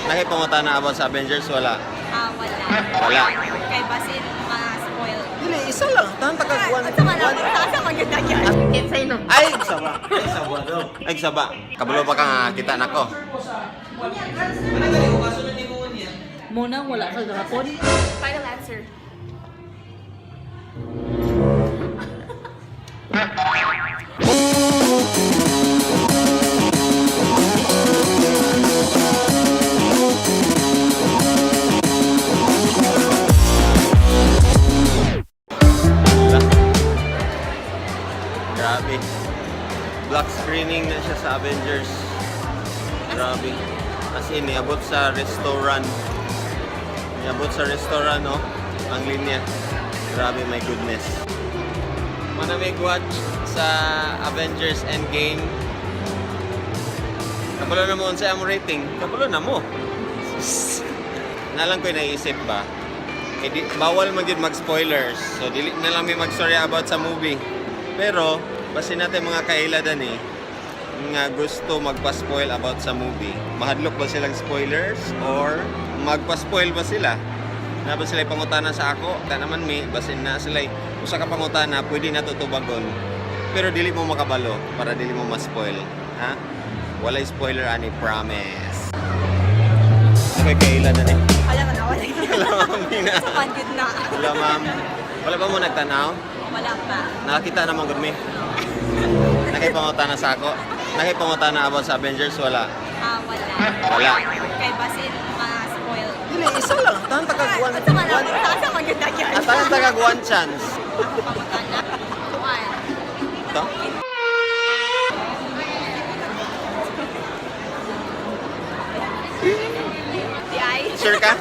Nakipangutana about sa Avengers, wala? Ah, wala. Wala. Kay basin ma-spoil. Dili, isa lang. Tahan tagag one. Unsa man ako, sa man gyud nagyan. Kinsay no? Ay, saba. Ay, saba daw. Ay, saba. Kabalo pa ka nga kita nako. Muna wala ka gahapon. Final answer. Grabe. Black screening na siya sa Avengers. Grabe. As in, niabot sa restaurant. Niabot sa restaurant, no? Ang linya. Grabe, my goodness. Manamig watch sa Avengers Endgame. Kabalo na mo unsa among rating. Kabalo na mo. Nalang ko'y naisip ba? Eh, di, bawal man gyud mag-spoilers. So dili na lang mi mag-story about sa movie. Pero basin natin mga kaila dani nga gusto magpa-spoil about sa movie. Mahadlok ba silang spoilers or magpa-spoil ba sila? Na ba sila pangutana sa ako? Ta naman mi basin na sila usa ka pangutana pwede na tutubagon. Pero dili mo makabalo para dili mo ma-spoil, ha? Walay spoiler ani, promise. Okay, kaila dani. Wala man, wala. Wala, ma'am, Mina. Sa man gyud na. Wala, ma'am. Wala ba mo nagtanaw? Wala pa. Nakakita naman gud mi. Nakipangutana sa ako. Nakipangutana about sa Avengers, wala? Ah, wala. Wala. Kay basin ma-spoil. Dili, isa lang. Tahan tagag one. Unsa man ako, One. sa man gyud nagyan. Ah, tahan tagag one chance. Ako pangutana. One. Ito? Di ay. Sure ka?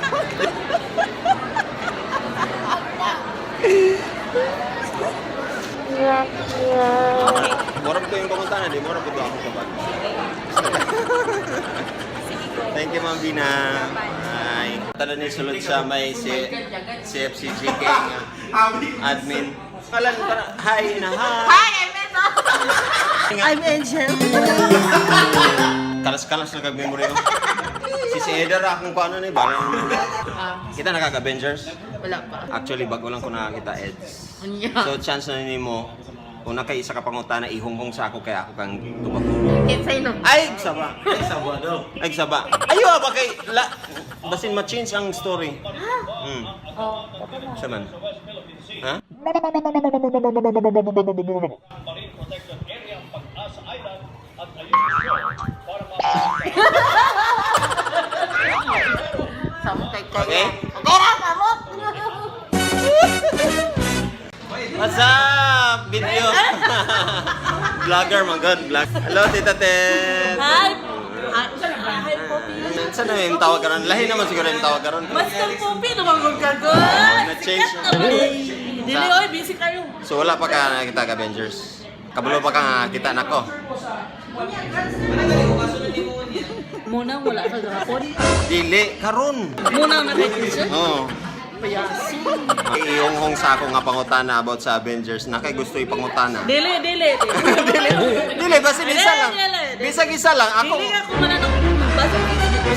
Okay. Murag ko yung pangutana, di murag ko to ako kabag. Sige go. Thank you, Ma'am Bina. Bye. Tala ni sulod sa may si CFCGK nga admin. Alan, para, hi na hi. Hi, I'm Eva. I'm Angel. Kalas-kalas na kag-memory mo. Si si Eder akong kuano ni bala. Kita nakaka-Avengers? Wala pa. Actually, bago lang ko nakakita, Eds. Unya. So, chance na nimo kung nakay isa ka pangutana, ihunghong sa ako kaya ako kang tubag. Kinsay no? Ay, saba. Ay, saba daw. Ay, saba. Ayo ba kay la basin ma-change ang story. Oh, Sa man? Ha? Samo kay kaya. Okay. Okay ra, samo. What's up? Video. Vlogger, my God. Vlog. Hello, Tita Ted. Hi. Hi, hi, Poppy. Saan na yung tawag karon? Lahi naman siguro yung tawag karon. Master Poppy, dumangog ka ko. Na-change. Sikat na ba? Dili, oy, busy kayo. So wala pa ka nakita ka Avengers. Kabalo pa ka nga kita nako. Muna wala ka gahapon. Dili karon. Muna nakikita. Oo. Payasin. Iyonghong sa ako nga pangutana about sa Avengers na kay gusto ipangutana. Dili, dili. Dili, dili basta isa lang. Dili, dili. Bisag isa lang ako. Dili ako mananaw. Basta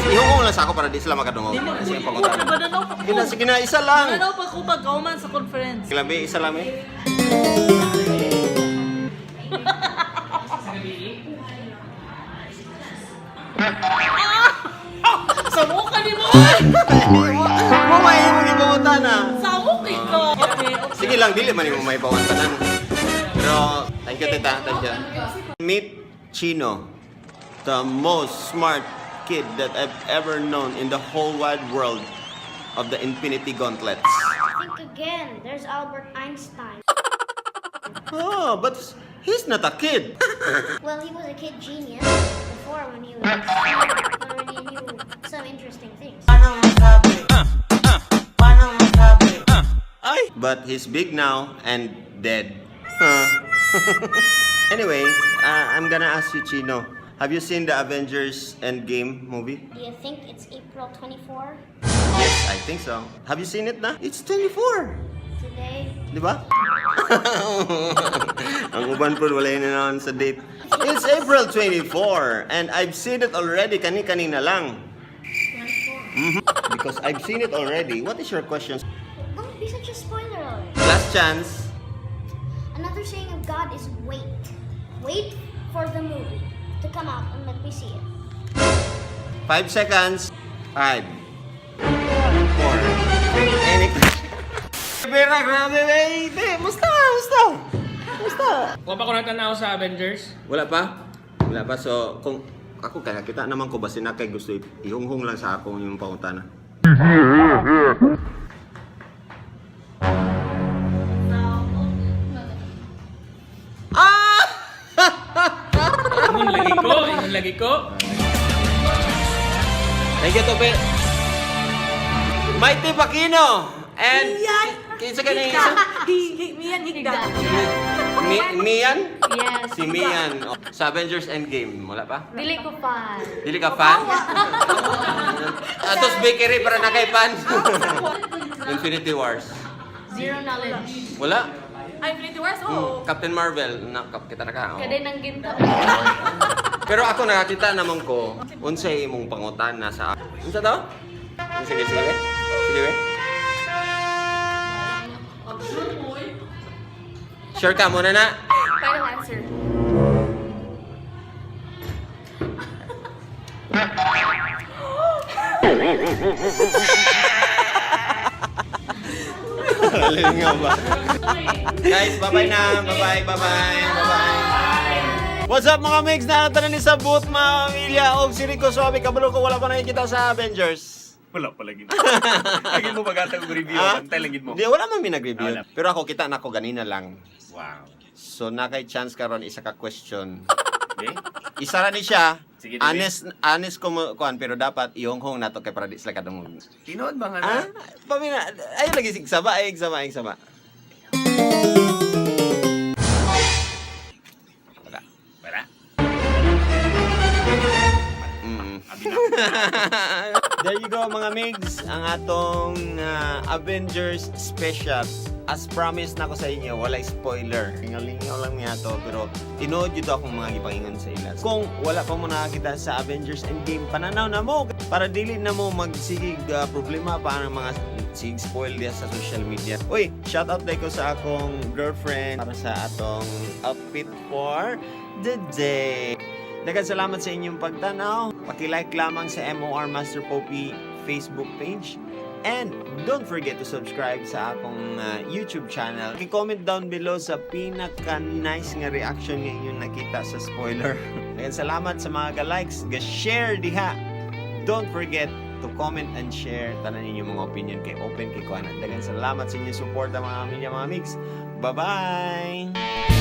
Ihunghong lang sa ako para di sila makadungog. Dili, Sige ko pangutana. mananaw pa ko. Sige na, sige na, isa lang. Mananaw pa ko pag kauman sa conference. Grabe, isa lang eh. Samo ka ni mo! Mo may imong ipangutana. Samo ka! Okay, okay. Sige lang, dili man imo may tanan. Pero thank you, tita, thank you. Meet Chino, the most smart kid that I've ever known in the whole wide world of the Infinity Gauntlets. Think again. There's Albert Einstein. Oh, but he's not a kid. Well, he was a kid genius before when he was already knew some interesting things. Ay! But he's big now and dead. Huh. Anyway, I'm gonna ask you, Chino. Have you seen the Avengers Endgame movie? Do you think it's April 24 Yes, I think so. Have you seen it na? It's 24! Today? Di ba? Ang uban po, wala yun na sa date. It's April 24 and I've seen it already kani-kanina lang. Because I've seen it already. What is your question? Don't be such a spoiler already. Last chance. Another saying of God is wait. Wait for the movie to come out and let me see it. 5 seconds. 5. 4. Any Vera, grabe, baby. Musta, musta. Musta. Wala pa ko natanaw sa Avengers. Wala pa? Wala pa. So, kung ako kaya kita naman ko ba sinakay gusto ihunghong lang sa akong yung pangutana. Ah! Ingon lagi ko, ingon lagi ko. Thank you, Tope. Mighty Pacino! And kinsa ka na isa? Mian higda. Mian? Yes. Si Mian. Oh, sa Avengers Endgame, wala pa? Dili ko pa. Dili ka fan? Atos Bakery para na kay fan. Infinity Wars. Zero knowledge. Wala? Ay, Infinity Wars, oo. Captain Marvel, na, kita na ka. Oh. Kaday nang ginto. Pero ako nakakita naman ko, unsay imong pangutana sa unsa to? Sige, sige, be. Sige, be. Sure ka muna na? Final answer. Alin nga ba? Guys, bye-bye na. Bye-bye, bye-bye, bye-bye. What's up, mga migs? Naratan na ni sa booth, mga pamilya. Og si Rico Suave, kabalo ko wala pa nakikita sa Avengers. Wala pa lagi. Lagi mo pag-atag og review, Ah? bantay lang gid mo. Di, wala man mi nag-review. Wala. Pero ako, kita na ko ganina lang. Wow. So, na kay chance karon isa ka question. Okay? Isa ra ni siya. Sige, David. Honest, honest ko mo kuan, pero dapat ihonghong nato kay para di sila kadungog. Tinuod ba nga na? Ah? Pamina, ayun lagi sig saba, ay sama, ay sama. Wala. Wala. There you go, mga migs, ang atong Avengers special. As promised na ko sa inyo, walay spoiler. Lingaw-lingaw lang niya to, pero tinuod yun akong mga gipangingon sa ila. Kung wala pa mo nakakita sa Avengers Endgame, pananaw na mo para dili na mo magsigig problema pa ang mga sig spoil diya sa social media. Uy, shout out ko sa akong girlfriend para sa atong outfit for the day. Daghang salamat sa inyong pagtanaw. Paki-like lamang sa MOR Master Poppy Facebook page. And don't forget to subscribe sa akong YouTube channel. I-comment down below sa pinaka-nice nga reaction nga inyong nakita sa spoiler. Daghang salamat sa mga ga-likes, ga-share diha. Don't forget to comment and share tanan ninyo mga opinion kay open kay kuana. Daghang salamat sa inyong suporta, mga pamilya, mga migs. Bye-bye!